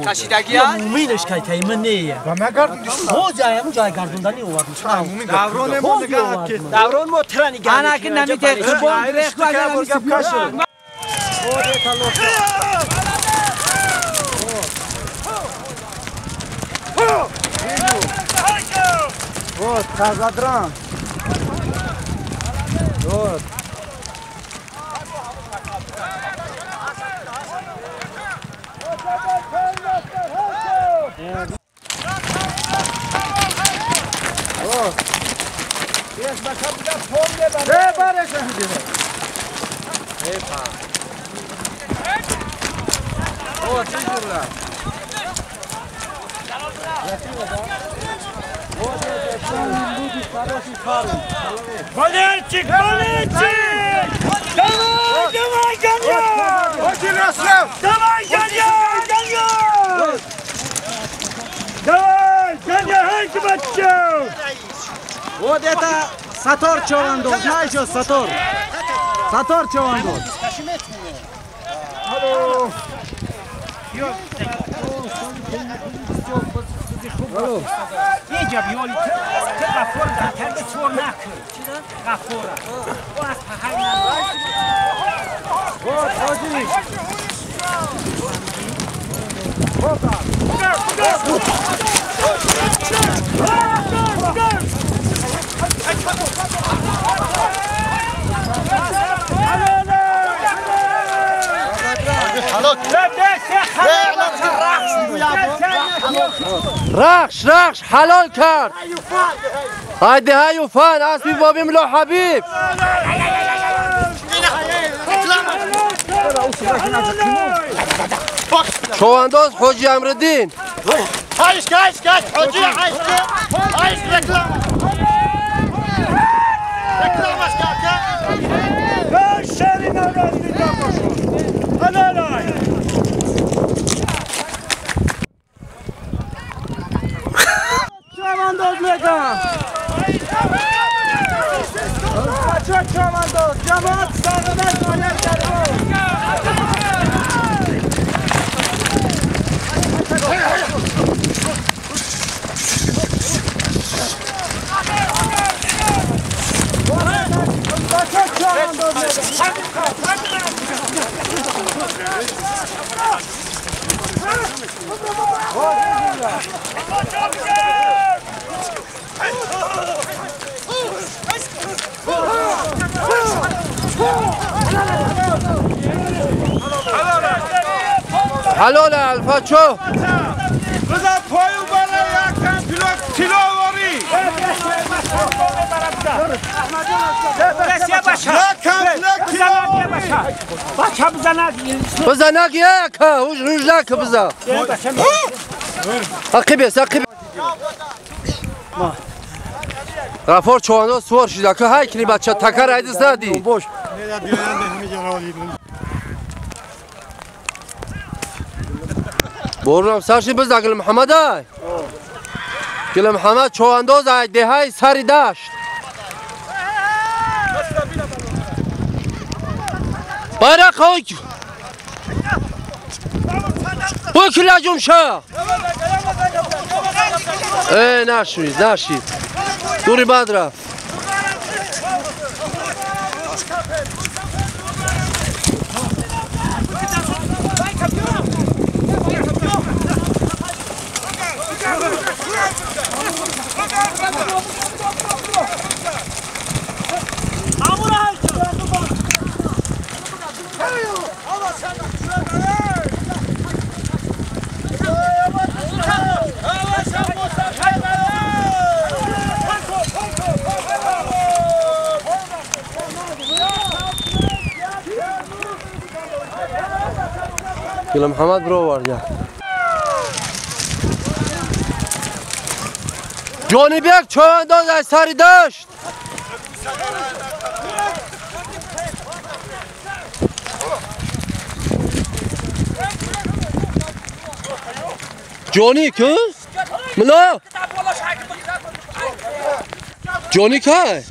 Кашидагия? Муминаш кай кай ман не. Ва нагардундӣ. Ҳо ҷай ҳамун ҷай гардундани овардем. Даврон мо нигоҳ ки. Даврон мо тра нигоҳ. Ана ки намите қурбон рехту агар ҳамин Вот, Казадран. Вот. Вот. Вот, Валерчик, Валерчик! Давай, давай, гоняй! Давай, гоняй, гоняй! Давай, гоняй, бачу! Вот это Сатор Човандоз, знаешь что Сатор? Сатор Човандоз. Алло. یه جبیالی که غفور در کرده چور نکن غفوره او از پخی نمید رخش رخش حلال کرد هایده هایوفان اسبی بابی ملا حبیب چوانداز حاجی امردین حلال الفاتشو بزن پایو برای یکم تیلواری بزنک یک روش لک بزن عقیبه عقیبه غفار چوانداز سوار شده که های کنی بچه تکر ایدس ندی باش برم سرشی بزن گل محمد ای گل محمد چوانداز ای دهای سری داشت bayrak oy bu külacım şa ey نشید نشید دوری بد رفت گل محمد برو وارد جانی بیک چوانداز از سری داشت جانی که؟ ملا جانی که؟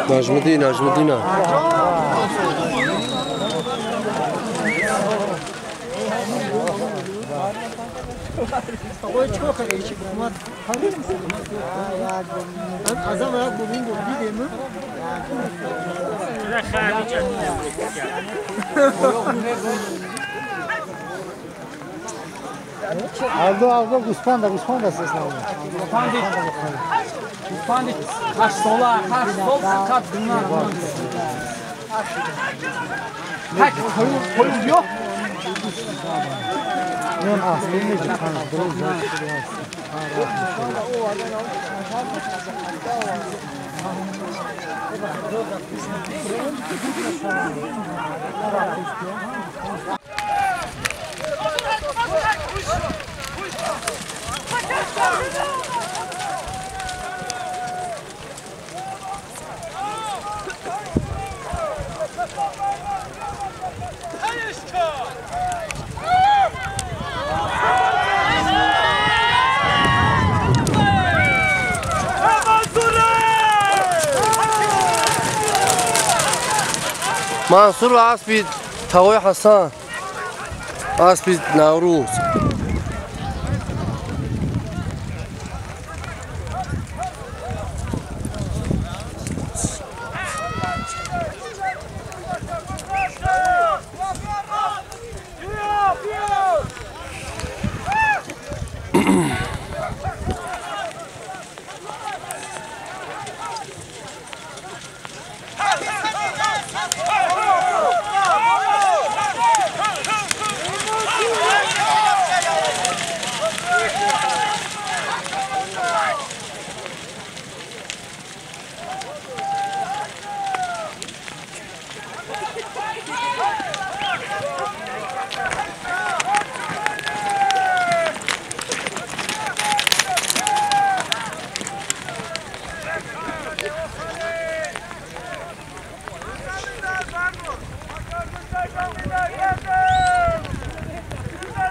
Najmiddin, Najmiddin. Aldo, guspanda, guspanda seslandı. Guspandi, kaç sola, kaç sol, kaç bunlar. Kaç koyun yok. Мансур ва аспи Тағои Ҳасан, аспи Наврӯз.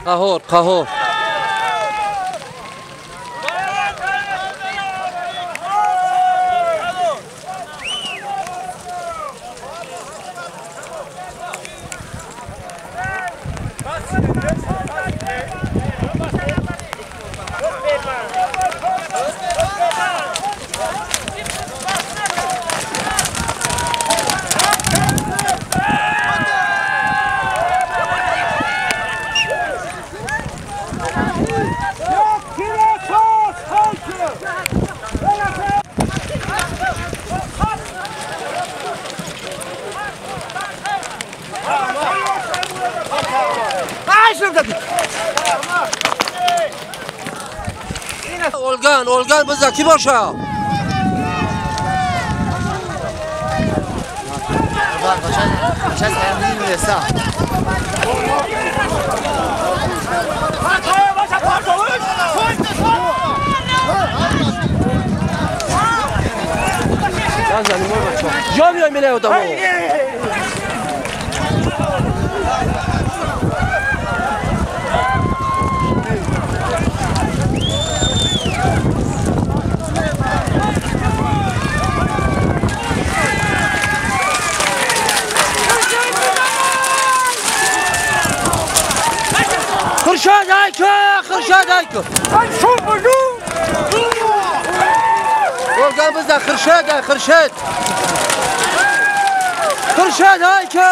Қаҳор, қаҳор. Olgan, Olgan bizda ki boşa. جا میای میره آدمو. خرشاد هایکو، خرشاد هایکو. ورقان بزن خرشاد، خرشاد. خرشاد هایکو.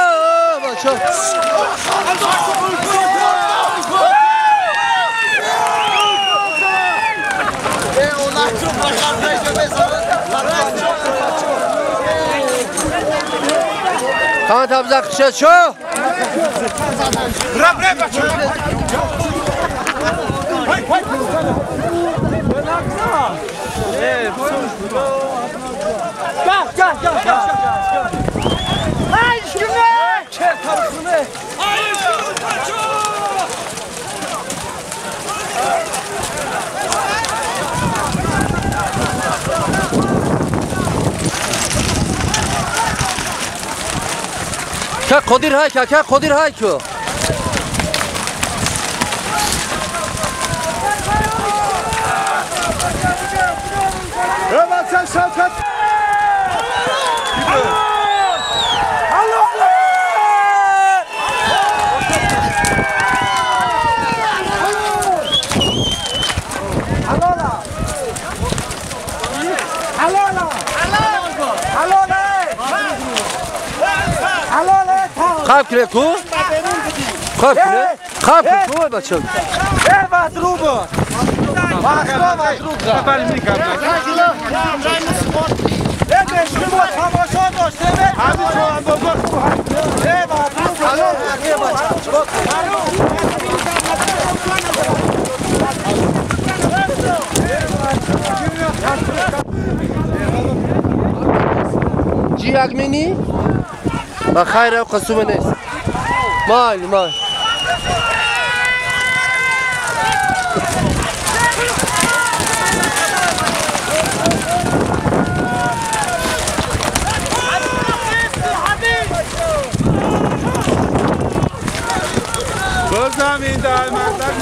خان تبزن خرشاد شو. رب رب بچه. که قدیر های که قدیر های که خواب کنه کو؟ خواب کنه؟ خواب کنه کو بچه؟ جی اگمینی؟ بخیر و قسوم نیست. مال مال بزمین در مردم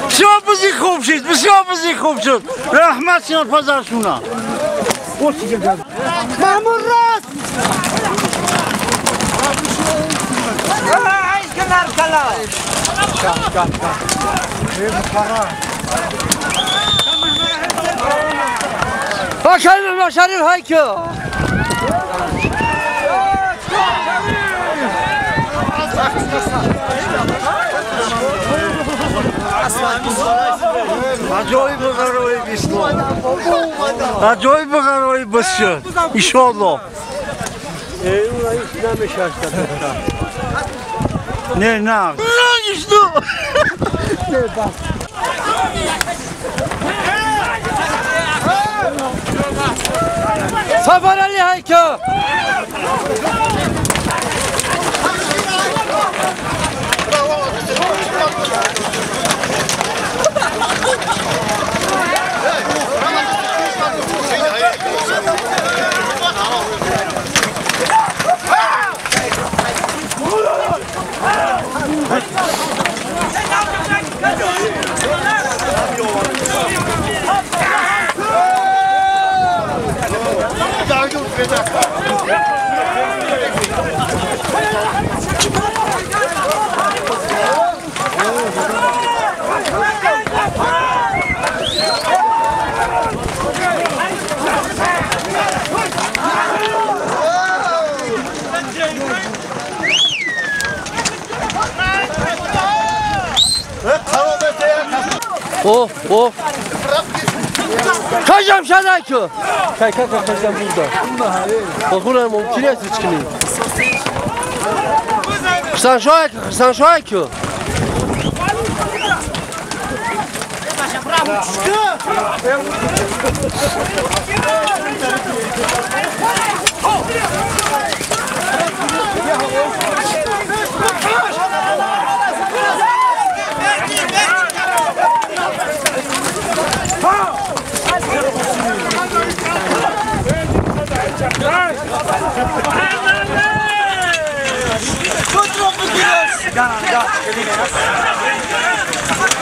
بسیار بزی خوب شد، بسیار بزی خوب شد. رحمت سیان پذرشونا. مامور راست. باشرف باشرف هایکو. عجایب و غرایب اسلام، عجایب و غرایب بسیار انشالله. نه نه سفر علی هایکو. Oh oh. Kaçam şadaki. Kay kay kay kaçam burada. Bakın mümkün değil hiç kimi. Sen şu ay ki.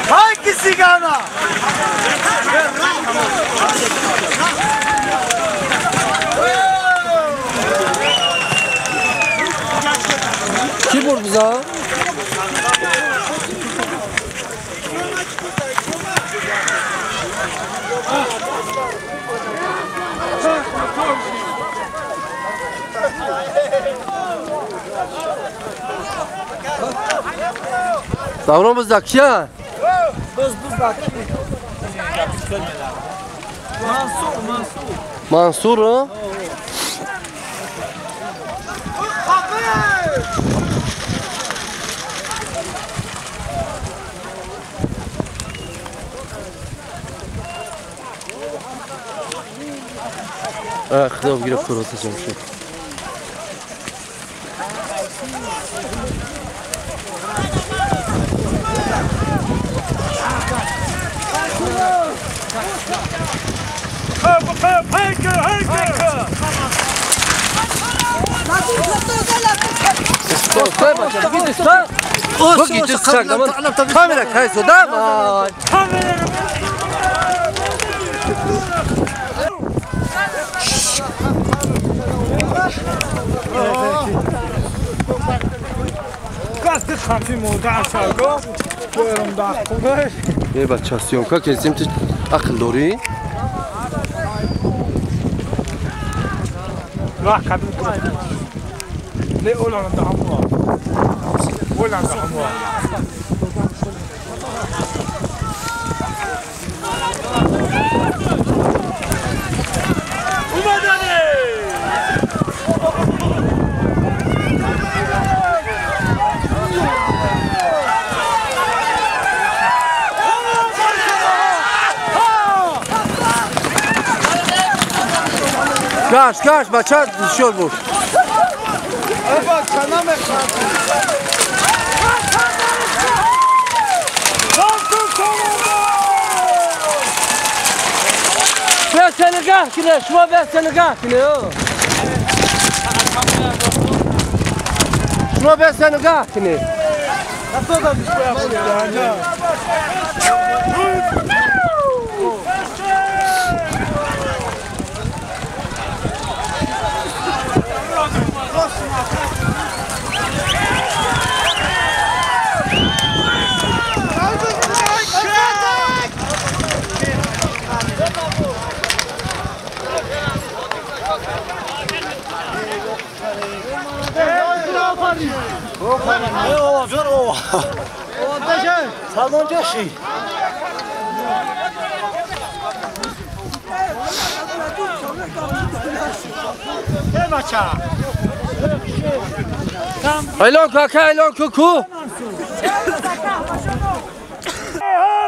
Hangi sigara? Kim vurdu za? Davran buzda kiya? Buz Mansur. Mansur o? خدا بگیره پروسه جمشید. Kamera kayso da var. ای بچه سیونکا کسیم تو عقل داری؟ Kaç kaç بچه شد بود. بس نگاه کنه شما بس نگاه کنه شما بس نگاه کنه. ایلان کاکا ایلان کوکو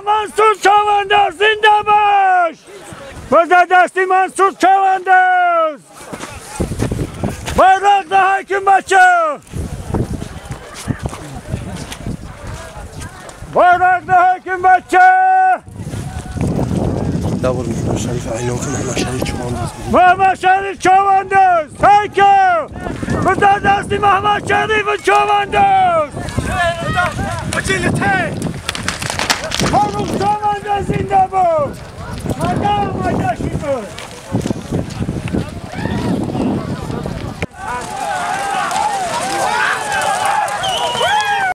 منصور چاونداز زنده باش بزر دستی منصور چاونداز bayrak da hakim بچه bayrak da hakim بچه محمد شریف چاونداز تانکیو بزر دستی محمد شریف چاونداز خانم چاونداز زنده بود مدام مداشی بود